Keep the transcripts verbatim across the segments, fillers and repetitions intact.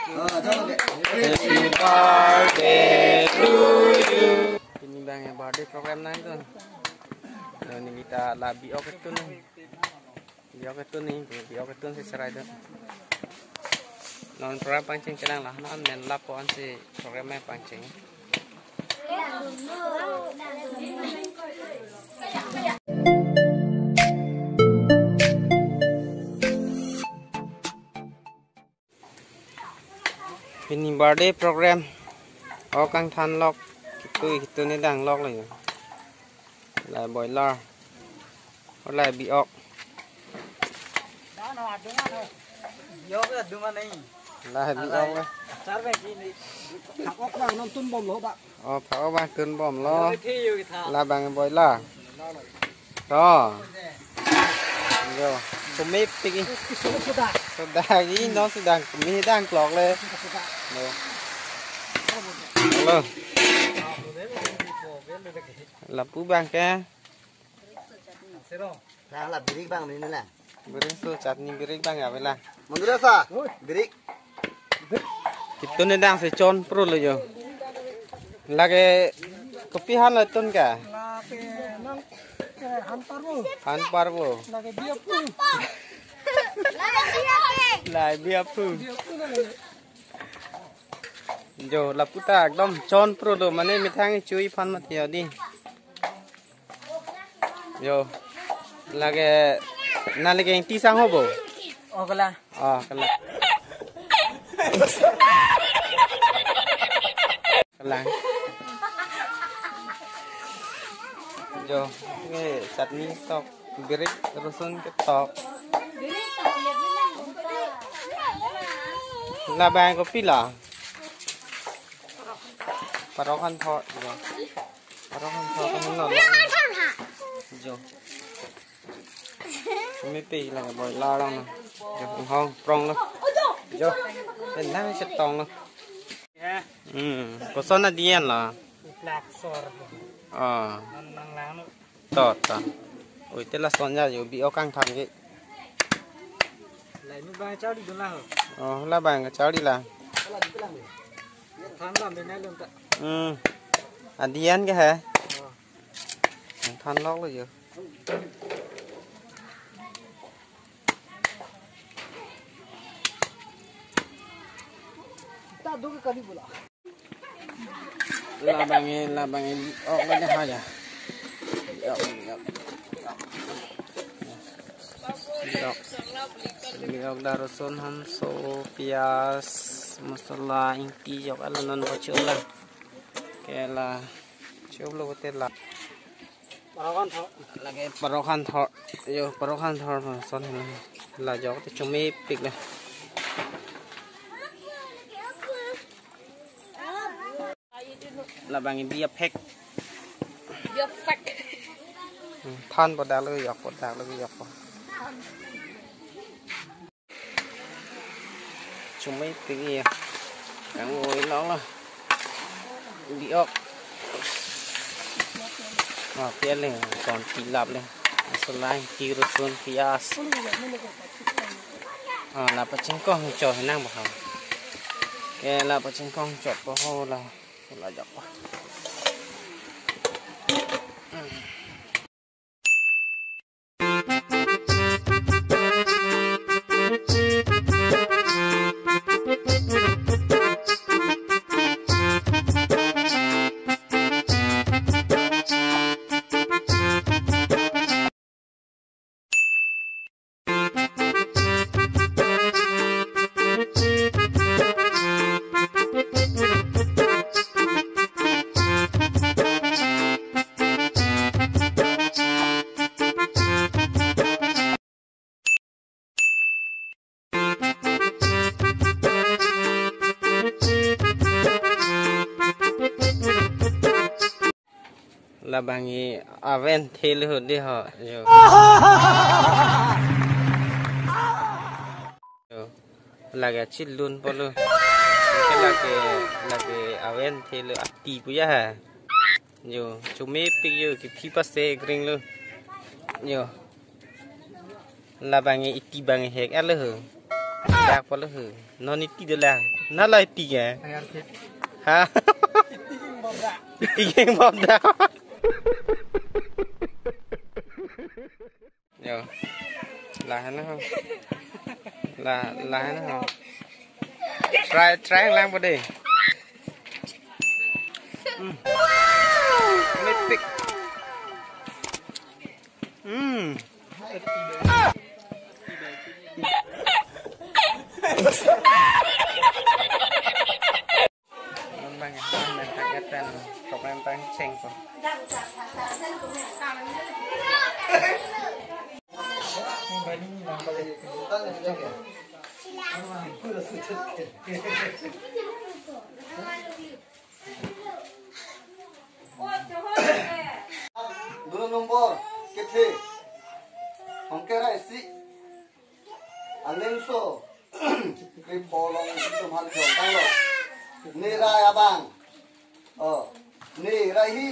Happy birthday to you. Pini abang birthday program nangtum. Neli ta la bi-ok itu nang. Bi-ok itu nang, bi-ok itu si serai do. Non program pangcheng chenang la, non men lapu-an si program pangcheng. Pini birthday program. Ok kangthan lok, kitu kitu ne dang lok lo yo. La boiler. Ola bi-ok. Yok ya, dungan ni. La bi-ok le. Char bang kini. Thak ok bang nonton bom lo dak. Oh, phak ok bang tun bom lo. Yo, kithi yo kitha. La bang boiler. To. Yo, kumi pik i. Sudah. Sudah i, non sudah kumi dang klok le. Sudah. Yo. Halo. Lapu bang ke. Nah, la birik bang ini lah. Birik so chutney birik bang ya bela. Mundur sa. Birik. Kitu ne dang si chon pro lo yo. Lake kopi han lo tun ke? Lake nang, eh, han parbo. Han parbo. Lake bi aphu. La bi aphu. Bi aphu na lake. Jo, lapu ta ekdom chon pro lo, mane methang chui phan mat yo di. Yo. Lake, na lake ingti sang ho bo? Oh, kalang. Oh, kalang. Kalang. Jo, nge chutney tok, birik rosun ketok. La bang kopi la? Parok kangthor, jo. Parok kangthor ko heno. Jo. Kumi pe la boiler lang na. Jo, hong prong lo. Jo. Tenang chetong lo. Hmm, koson adiyan la? Plak sor. Ah. Nang nang lang no. To, to. Oi, te lason ya yo bi-ok kangthan ke. Lai nu bang chau di dun la ho. Oh, la bang chau di la. Than la me nai lun ta. Hmm. Adiyan ke he? Oh. Than lok lo yo. Ta do ke kali bola. La bang e, la bang e, ok lo de ha ya. Yok, yok, yok. Yok. Yok, da rosun hanso, piyaj, masala, ingti, yok, alo non bocho la. Ke la, chop lo bote la. Parok kangthor. Lake parok kangthor. Yo, parok kangthor, son la. La jok te chumi pik le. La bang bi aphek. Bi aphek. Hmm, than bodak lo yok, bodak lo yok. Chumi pik ya. Kangvoi lok lo. Bi-ok. Ah, pia le, ton pilap le. Selai, tir, rosun, piyaj. Ah, la pachingkong chot nang ba ha. Ke la pachingkong chot po ho la. La jok po. La bang e aven thel ho de ho. Jo. Jo. Lake chilun polo. Lake, lake aven thel ati pu ya ha. Jo, chumi pik yo, kiphi pase gring lo. Jo. La bang e iti bang e hek alo ho. Dak palo hu. Non iti dolang. Nalai ti ke? Ha? Iti yang bobda. Yo. Lah na ho. Lah, lah na ho. Try, try lang po deh. Hmm. Mepik. Hmm. Nang, nang, nang, nang, nang, nang, nang, ceng ko. Dua nombor kethe. Hongke ra isi. Alengso. Krip polong situm han jong tanglo. Ne rai abang. Oh. Ne rai hi.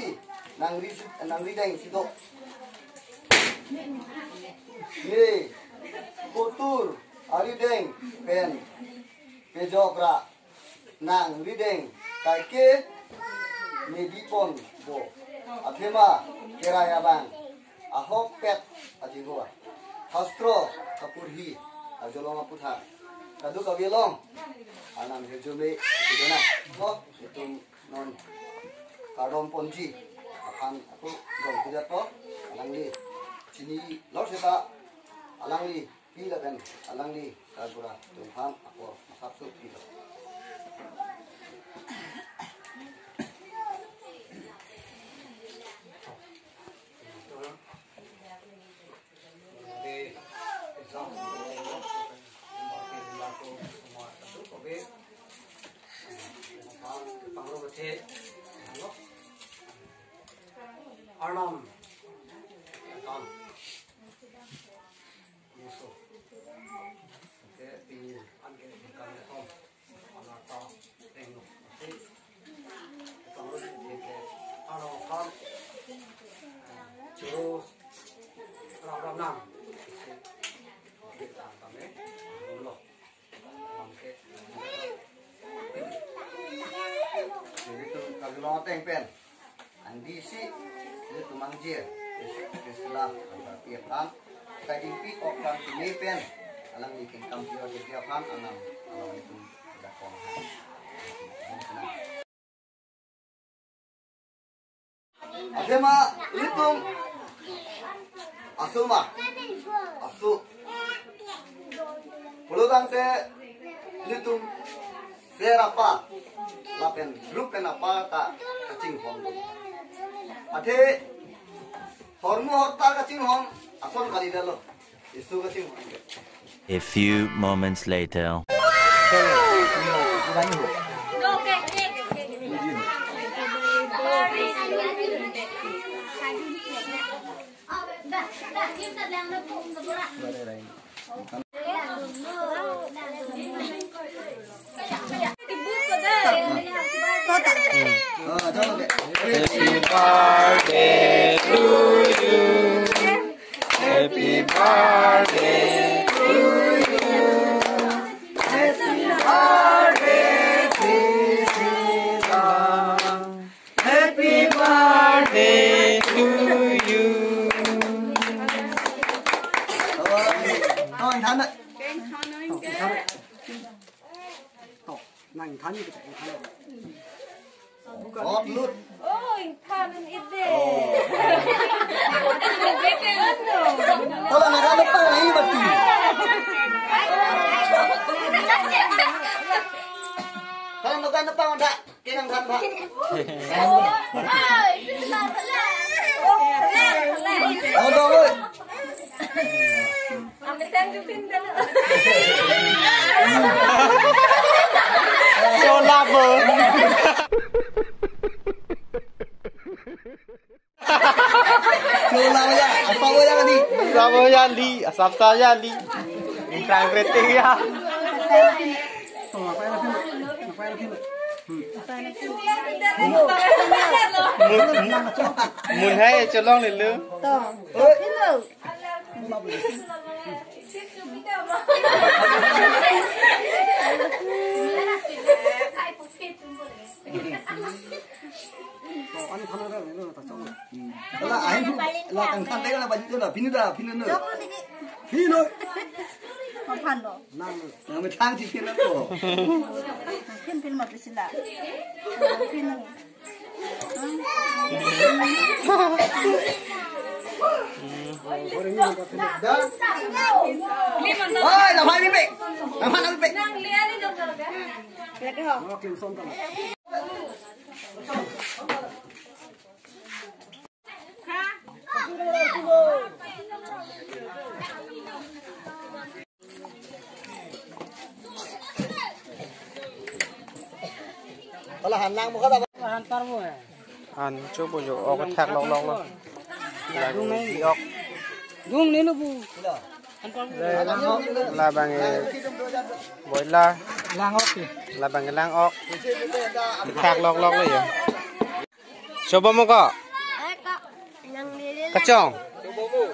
Nangri si-, nangri deng sido. Ne. Kotur. Ari deng. Pen. Pejok ra. Nangri deng kaike ne bipon bo. Athema kerai abang ahokpet ajigo a. Hastro kapurhi ajolong aputha kaduk avelong anam hirjume ipidona. Ko itum non kardom ponji aphan ako jong pijat ko alangli chini lor seta alangli pi lapen alangli karbura atum aphan apor masap su pilo. Arnam. Muso. Ke pini an ke kan le thom. Ala ta reng lo. Tang lo ke ano kan. Churu. Rap rap nang. Ke tang tang eh. Lo. Jadi tu kalau teng pen. Andi si, ilitum mangjir, Krisla, Angkarpi aphan, kadingpi ok pran keme pen, alangli kengkam pior jadi aphan, anam, along itum, dakong. Athema, ilitum, asuma, asu, pulo tangte, ilitum, ser apa, lapen group pen apa ta kachinghon. Athe hormu horta kachinghon ason kali dalo. Isu kachinghon. A few moments later. Happy birthday to you. Happy birthday to you. Happy birthday, Priscilla. Happy birthday to you. Oi, oi, than na. To, nang than ni kita, nang than. Ot lut. Oh, ingthan ide. Oh. Ito lang, nagano pa, eh, bati. Kalau nagano pa, ada. Kenang than, Pak. Oh, dong, oi. Chola po. Chola ya, asap ya, di. Asap ya, di. Asap saya, di. Ingtang kreatif ya. Mun, mun hai cholong lelo. To. Hello. Ani khana ra lo ta chong. La ahin la kangkhan de la baju la pinu da pinu no. Pinu. Maphan lo. Nang nang methang si pinu ko. Phin phin ma pisila. Phin. Oi, la phai bibek. La phai bibek. An cho po jo, ok thak lok lok lo. Lagi di ok. Dung ni lo bu. Labang e boila. Lang ok. Labang e lang ok. Thak lok lok lo ya. Chopo mo ko? Kachong.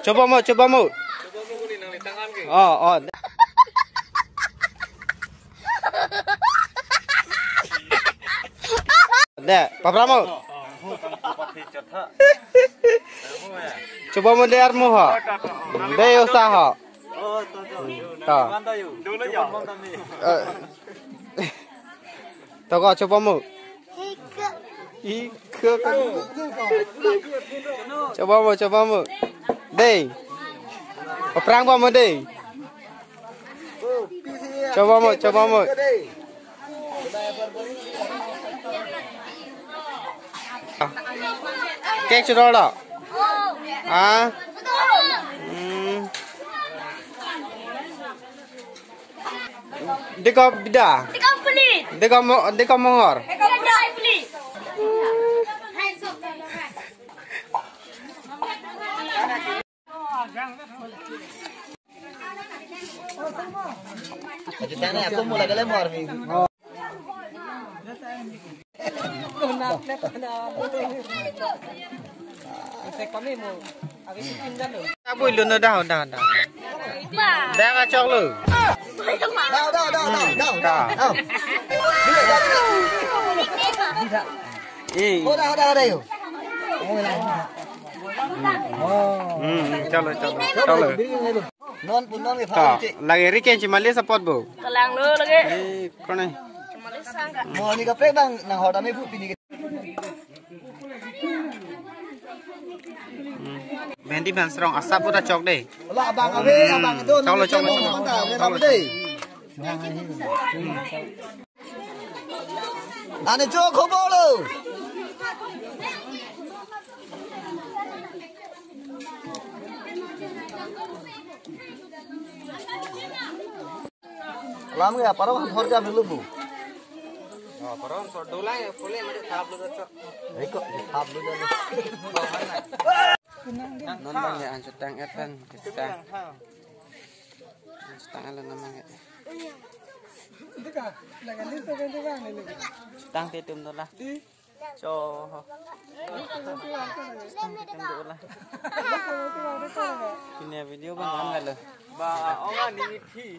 Chopo mo, chopo mo. Oh, oh. De, papra mo. Chopo mo de armu ho. De usa ho. To. Eh. To ko chopo mo. Ika kan. Chopo mo, chopo mo. Dei. Paprang po mo dei. Chopo mo, chopo mo. Cake choro lo. Ah. Hmm. Deko bida. Deko pelit. Deko mo, deko mongor. Deko pelit. Aku mulai kali mau army. Abu ilu no dah, dah, dah. Dah kacok lo. Dah, dah, dah, dah, dah, dah. Dah. Dulu, dah, dulu. Eh. Oh, dah, dah, dah, yuk. Hmm, chalo, chalo, chalo. Non pun non ke. To, lagi riken si mali support bu. Kelang lo lagi. Eh, kone. Mo ni kaprek bang nang hot ame bu pini. Hmm. Bhendi bhan srong asap udah chok deh. La abang ave, abang itu. Chalo, chalo, chalo. Mantap, mantap deh. Ani cho khobor lo. Lam ya, parong hor jam dulu bu. Oh, parong so dolang ya, pule mari thap lo cok. Iko thap lo dulu. Non non ya, an chutang etan kita. Tang ala namang ya. Tang titum dola. Cho. Tang titum dola. Pini video bang, bang galo. Ba, onga ni thi.